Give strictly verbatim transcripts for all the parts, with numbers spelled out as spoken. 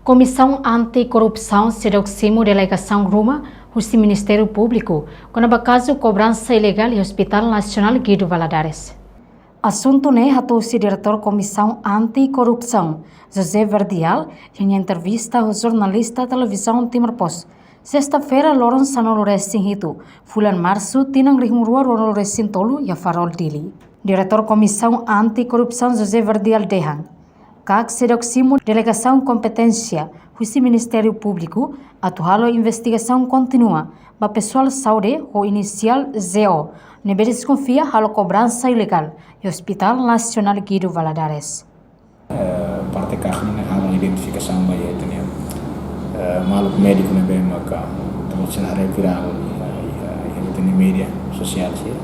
Komisaun Anti-Korrupsaun seidauk simu delegasaun ruma husi Ministériu Públiku kona-ba kazu kobransa ilegál iha Hospital Nasionál Guido Valadares. Asuntu ne'e hato'o husi Diretór Komisaun Anti-Korrupsaun, José Verdial, iha nia entrevista ho jornalista Televizaun Timor Post, sesta-feira, loron sanulu-resin-hitu, fulan Marsu, tinan rihun rua ruanulu-resin-tolu, iha Farol, Dili. Diretór Komisaun Anti-Korrupsaun, José Verdial, dehan KAK seidauk simu delegasaun kompeténsia husi Ministériu Públiku atu halo investigasaun kontínua ba pesoál saúde ho inisiál J O, ne'ebé deskonfia halo kobransa ilegál iha Hospital Nasionál Guido Valadares. Eh, parte KAK nian halo identifikasaun ba iha ita-nia, eh, maluk médiku ne'ebé maka tau sira haree virál iha, iha, iha ita-nia média sosiál sira.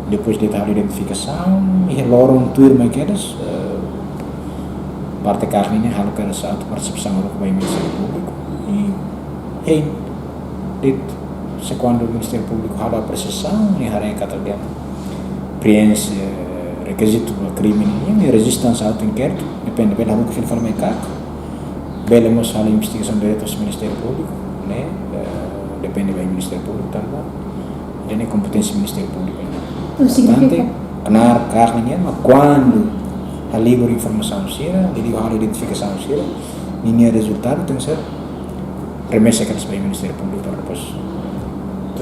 Depois de halo identifikasaun, iha loron tuirmai kedas, eh, parte KAK nian halo kedas atu persepsaun ba Ministériu Públiku. I, hein, de'it, se kuandu Ministériu Públiku halo apresiasaun, nia haree katak nia preenxe rekizitu ba krime nian, nia rejista hanesan auto-inkéritu, depende, bele hamutuk fila fali mai KAK, bele mós halo investigasaun diretu husi Ministériu Públiku, ne'e, eh, depende ba Ministériu Públiku tanba ida-ne'e kompeténsia Ministériu Públiku. Importante, signifika knaar KAK nian, mas kuandu halibur informasaun sira, jadi halo identifikasaun sira, ninia rezultadu tenke ser remesa kedas ba Ministériu Públiku para depois.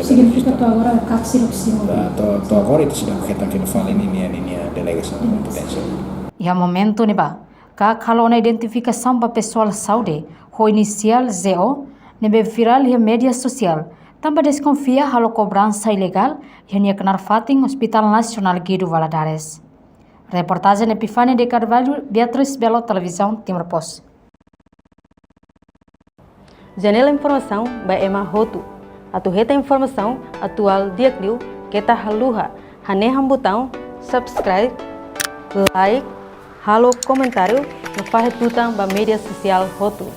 Signifika to'o agora KAK seidauk simu? To'o, to'o agora ita seidauk hetan fila fali ninia, ninia delegasaun kompeténsia. Iha momentu ne'ebá, KAK halo ona identifikasaun ba pesoál saúde ho inisiál J O, ne'ebé virál iha média sosiál, tanba deskonfia halo kobransa ilegál iha nia knaar fatin Hospital Nasionál Guido Valadares. Reportajen Epifania de Carvalho, Beatriz Belo, Televizaun Timor Post. Janela informasaun ba ema hotu. Atu hetan informasaun atuál di'ak liu, keta haluha hanehan butaun subscribe, like, halo komentáriu no fahe tutan ba média sosiál hotu.